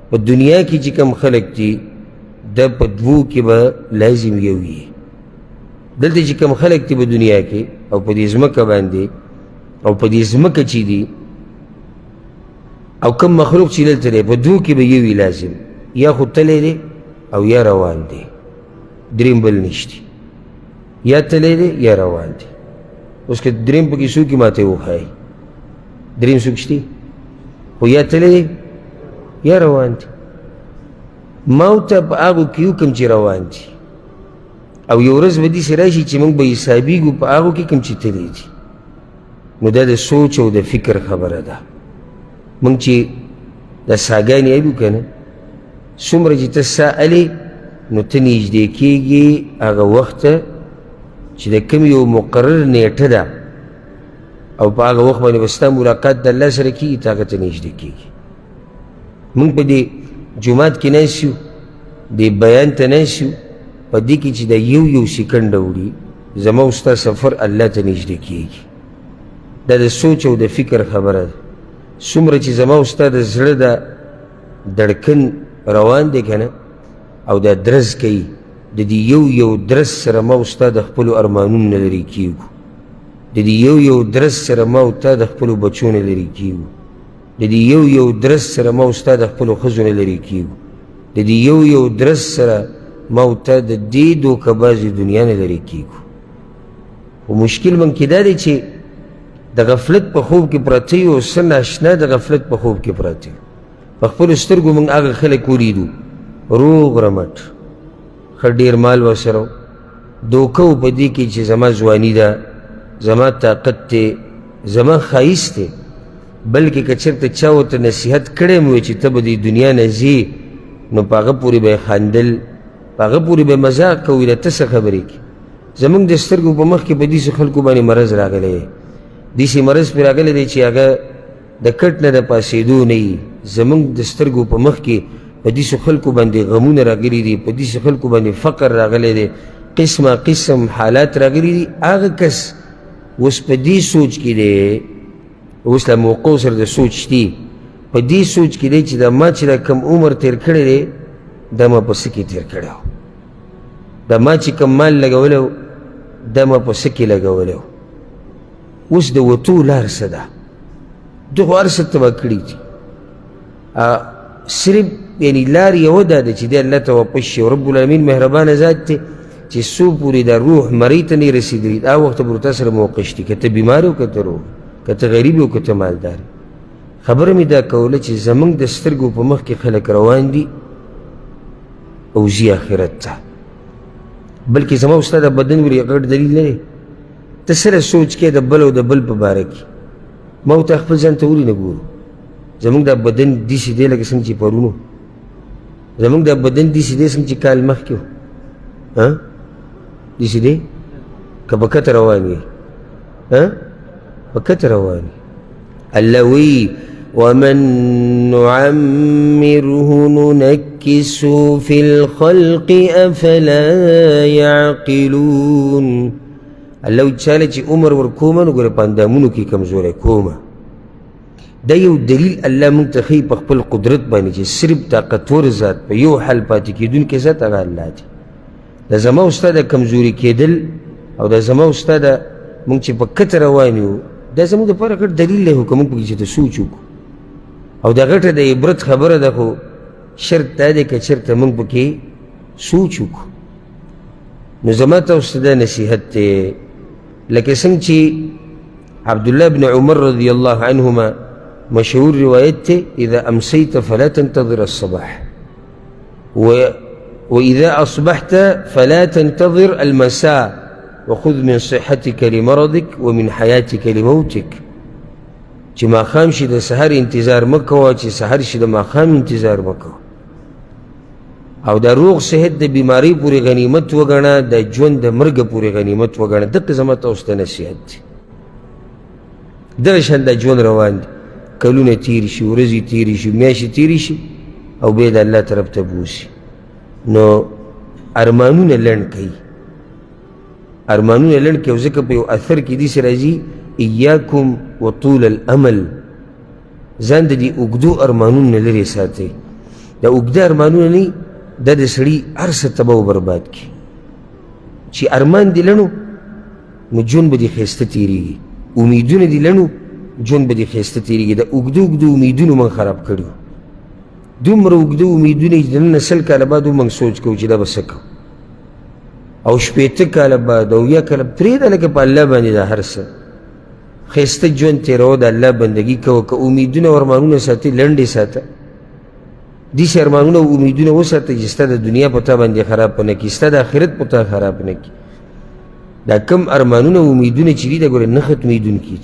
په دنیا کې چې کوم خلک دي دا په دوو کې به لازم یو وي. دلته چې کوم خلک دي په دنیا کې او په دې ځمکه باندې او په دې ځمکه چې دي او کوم مخلوق چې دلته دی په دوو کې به یو وي لازم، یا خو تللی دی او یا روان دی، دریم بل نشتی، یا تللی دی یا روان دی. اوس که دریم پکې څوک وي ماته یې وښایي، دریم څوک شته؟ خو یا تللی دی یا روان دی. ما او ته په هغو کې یو کوم چې روان دي، او یو ورځ به داسې راشي چې موږ به حسابېږو په هغو کې کوم چې تللی دي. نو دا د سوچ او د فکر خبره ده. موږ چې دا ساګانې الو که نه، څومره چې ته سا الې نو ته نږدې کېږي هغه وخت چې د کوم یو مقرر نیټه ده او په هغه وخت باندې به ستا ملاقات د الله سره کېږي، ته هغه ته نږدې کېږي. موږ په دې جومات کې ناست یو، دې بیان ته ناست یو، په دې کې چې د یو یو سیکنډ وړي زما او ستا سفر الله ته نږدې کېږي. دا د سوچ او د فکر خبره ده. څومره چې زما او ستا د زړه د دړکن روان دی که نه او دا درز کوي، د دې یو یو درز سره ما او ستا د خپلو ارمانونو نه لرې کېږو، د دې یو یو درز سره ما او تا د خپلو بچو نه لرې کېږو، د دې یو یو درز سره ما او ستا د خپلو ښځو نه لرې کېږو، د دې یو یو درز سره ما او تا د دې دوکهبازې دنیا نه لرې کېږو. خو مشکل موږ کې دا دی چې د غفلت په خوب کې پراته یو، څه ناشنا د غفلت په خوب کې پراته یو. په خپلو سترګو موږ هغه خلک ولیدو، روغ رمټ، ښه ډېر مال ورسره و، دوکه و په دې کې چې زما ځواني ده، زما طاقت دی، زما ښایست دی. بلکې که چېرته چا ورته نصیحت کړی هم وی چې ته به دې دنیا نه ځې، نو په هغه پورې به یې خندل، په هغه پورې به یې مزاق کوي، دا ته څه خبرې کوې؟ زموږ د سترګو په مخ کې په داسې خلکو باندې مرض راغلی دی، داسې مرض پرې راغلی دی چې هغه د کټ نه د پاڅېدو نه وي. زموږ د سترګو په مخ کې په داسې خلکو باندې غمونه راغلي دي، په داسې خلکو باندې فقر راغلی دی، قسمه قسم حالات راغلي دي. هغه کس اوس په دې سوچ کې دی، اوس له موقع سره د سوچ دی، په دې سوچ کې دی چې دا ما چې دا کم عمر تېر کړی دی دا ما په څه کې تېر کړی و، دا ما چې کم مال لګولی و دا ما په څه کې لګولی و، اوس د وتو لار څه ده؟ ده خو هر څه تباه کړي دي. صرف یعنی لار یوه دا ده چې دی الله ته واپس شي. رب العالمین مهربانه ذات دی چې څو پورې دا روح مرۍ ته نه رسېدلي دا وخته پورې تا سره موقع شته، که ته بیمار یې که ته روغ، که ته غریب یې که ته مالدار. خبره مې دا کوله چې زموږ د سترګو په مخ کې خلک روان دي او ځي آخرت ته، بلکې زما او ستا د بدن ورې غټ دلیل نه دی. ته سره سوچ کې د بل او د بل په باره کې، ما او ته خپل ځان ته ولې نه ګورو؟ زموږ دا بدن داسې دی لکه څنګه چې پرون و، زموږ دا بدن داسې دی څنګه چې کال مخکې و، داسې دی که په کته روان وي، په کته روان وي. الله وایي ومن نعمره ننكسه في الخلق أفلا يعقلون. الله وایي چاله چې عمر ورکومه نو ګوره په اندامونو کې کمزوری کومه. دا یو دلیل الله موږ ته ښیي په خپل قدرت باندې چې صرف طاقتور ذات په یو حال پاتې کېدونکی ذات هغه الله دی. دا زما او ستا د کمزوري کېدل او دا زما او ستا د موږ چې په کته روان یو دا زموږ دپاره غټ دلیل دی، خو که موږ پکې چېرته سوچ وکړو او دا غټه د عبرت خبره ده، خو شرط دا دی که چېرته موږ پکې سوچ وکړو. نو زما تاسو ته دا نصیحت دی، لکه څنګه چې عبدالله بن عمر رضی الله عنهما مشهور روایت دی، اذا امسیت فلا تنتظر الصباح وإذا أصبحت فلا تنتظر المساء وخذ من صحتك لمرضك ومن حياتك لموتك. چې ماښام شي د سحر انتظار مه کوه، چې سحر شي د ماښام انتظار مه کوه. او د روغ صحت د بیماری پورې غنیمت وګڼه، د ژوند د مرګ پورې غنیمت وګڼه. دقه زما تاسو ته نصیحت دی. دغه شان د ژوند روان دی، کلونه تیر شي، ورځې تیرې شي، میاشتې تیرې شي او بیا د الله طرف ته بوسي. نو ارمانونه لنډ کوي، ارمانونه لنډ کوي. او ځکه په یو اثر کې داسې راځي، ایاکم وطول الامل، ځان د دې اوږدو ارمانونو نه لرې ساتئ. دا اوږده ارمانونه نه، دا د سړي هر څه تباه و برباد کړي. چې ارمان دې لڼو نو ژوند به دې ښایسته تېرېږي، امیدونه دې لڼو ژوند به دې ښایسته تېرېږي. دا اوږده اوږده امیدونو موږ خراب کړي وو، دومره اوږده امیدونه چې د نن نه 20 کاله بعد هم موږ سوچ کوو چې دا به څه کوو، او 60 کاله بعد او یا کاله پرېږده لکه په الله باندې دا هر څه ښایسته ژوند تېروه، د الله بندګي کوه. که امیدونه او ارمانونه ساتې لنډې ساته، داسې ارمانونه او امیدونه وساته چې ستا د دنیا په تا باندې خراب نه کړي، ستا د آخرت په تا خراب نه کړي. دا کم ارمانونه او امیدونه چې دي دا ګورې نه ختمېدونکي دي.